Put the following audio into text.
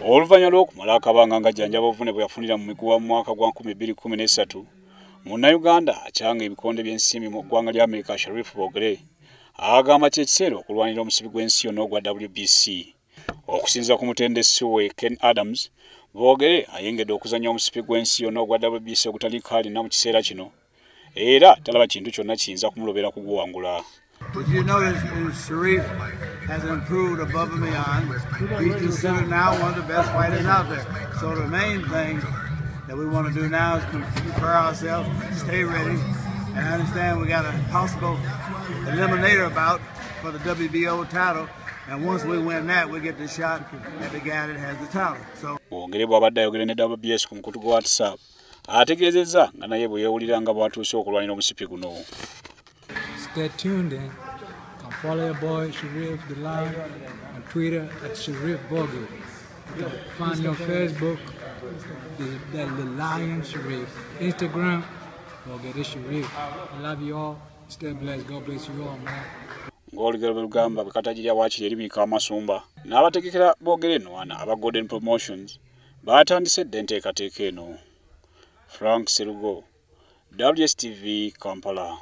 Oluvannyuma lw'okumala akabanga ng'ajjanjaba obuvune bwe yafunira mu miguwa mu mwaka gwa 2013, Munnayuganda akyanga ebikonde by'ensimbi mu ggwanga lya Amerika Sharif Bogere agamba kye kiseera okulwanira omusipi gw'ensi yonna ogwa WBC. Okusinziira ku mutendesi we Ken Adams, Bogere ayengedde okuzannya omusipi gw'ensi yonna ogwa WBC ogutaliiko alina mu kiseera kino, era talaba kintu kyonna kiyinza kumulobera kuguwangula. What you notice is Sharif has improved above and beyond. He's considered now one of the best fighters out there. So the main thing that we want to do now is prepare ourselves, stay ready, and understand we got a possible eliminator bout for the WBO title. And once we win that, we get the shot at the guy that has the title. So Bogere bw'abadde ayogera ne WBS ku mukutu gwa WhatsApp, ategeezezza nga naye bwe yeewulira nga bw'atuuse okulwanira omusipi guno. Stay tuned in. Come follow your boy Sharif the Lion on Twitter at Sharif Bogere. You can find me on Facebook, the Lion Sharif. Instagram, Bogere Sharif. I love you all. Stay blessed. God bless you all, man. Ng'olugero bwe lugamba, bwe katagirya waakiri eribiika amasumba. N'abategekera Bogere ennwana aba Golden Promotions baatandise dda enteekateeka eno. Frank Serugo, WSTV, Kampala.